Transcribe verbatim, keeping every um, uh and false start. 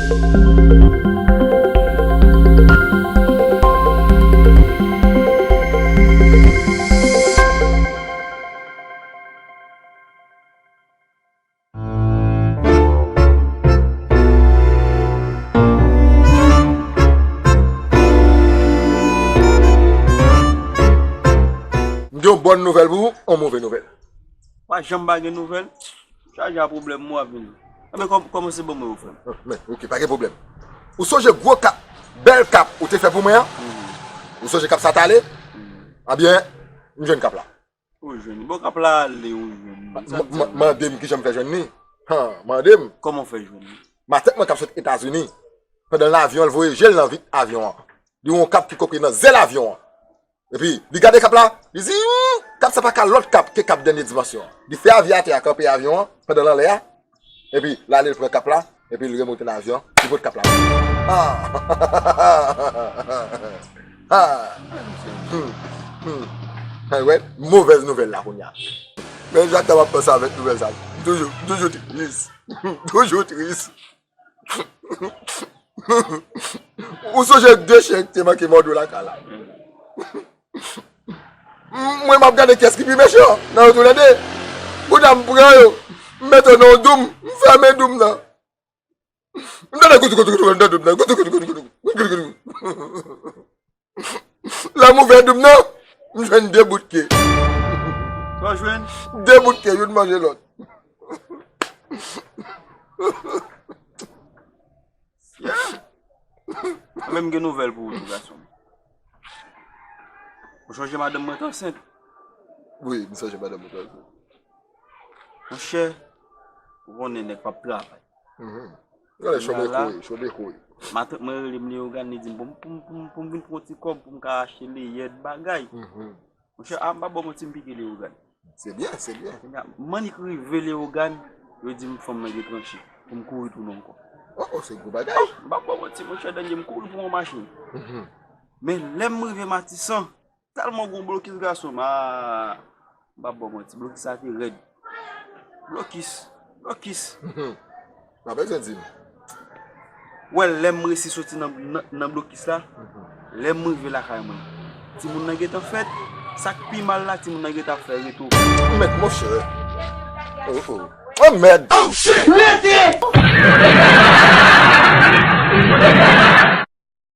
M gen yon bòn nouvèl pou ou, yon move nouvèl. Pa janm pa gen nouvèl. Chaje a pwoblèm, mwen ap vini. Enben, kòm, kòmanse ban mwen yo, frè m. Men, ok, pa gen pwoblèm. Ou sonje gwo kap, bèl kap ou te fè pou mwen an? Ou sonje kap sa t ale? Ebyen, m jwenn kap la. Ou jwenn li. Bon, kap la ale, ou jwenn li. M, m, mande m kijan m fè jwenn li. Han, mande m. Kòman w fè jwenn li? Matant mwen k ap sot Etazini. Pandan l nan avyon an, l voye je l nan vit avyon an. Li wè yon kap ki koke nan zèl avyon an. Epi, li gade kap la, li di, "Hmm, kap sa pa ka lòt kap ke kap dènye dimansyon an." Li fè avyatè a kanpe avyon an pandan l anlè a. Epi, l ale l pran kap la, epi l remonte nan avyon, li pote kap la. Ah! Ah! Hmm, hmm. Ay, wè, movèz nouvèl la kounye a. Men Jacques t ap panse avèk nouvèl sa. M toujou, m toujou tris. M toujou tris. Ou sonje de chen ki te manke mòde w lakay la? Mwen, m ap gade kiyès ki pi mechan nan yo tou lè de. Bouda, m pran yo, m mete yo nan yon doum, m fèmen doum nan. M tande goutou, goutou, goutou, nan doum nan, goutou, goutou, goutou, goutou, goutou, goutou. Lè m ouvè doum nan, m jwenn de bout ke. Sa w jwenn? De bout ke, youn manje lòt. Yeah. Mwen menm gen nouvèl pou ou tou, gason m. Ou sonje madanm mwen t ansent? Wi, m sonje madanm mwen t ansent. Monchè, ou konnen nèg p ap travay. Mhm. Gade, chòbe kouri, chòbe kouri. Matant mwen rele m Leyogàn, li di m pou m, pou m, pou m, pou m vin pran yon ti kòb pou m ka achte leyèt bagay. Mhm. Monchè, a, m p ap ba w manti, m pike Leyogàn. Se byen, se byen. Kounya, m annik rive Leyogàn, yo di m fanm nan gen tranche, pou m kouri tounen ankò. Oh, oh, se gwo bagay. M p ap ba w manti, monchè, dènye m kouri pou yon machin. Mhm. Men lè m rive Matisan, tèlman gon blokis gason m, a, m p ap ba w manti, blokis sa te rèd. Blokis, blokis. Pa bezwen di m. Wè, lè m resi soti nan, nan, nan blokis la, lè m rive lakay mwen, timoun nan gentan fèt, sa k pi mal la, timoun nan gentan fè reto. Mèt monchè. Oh, oh. Oh, mèd. Oh, shit! Rete!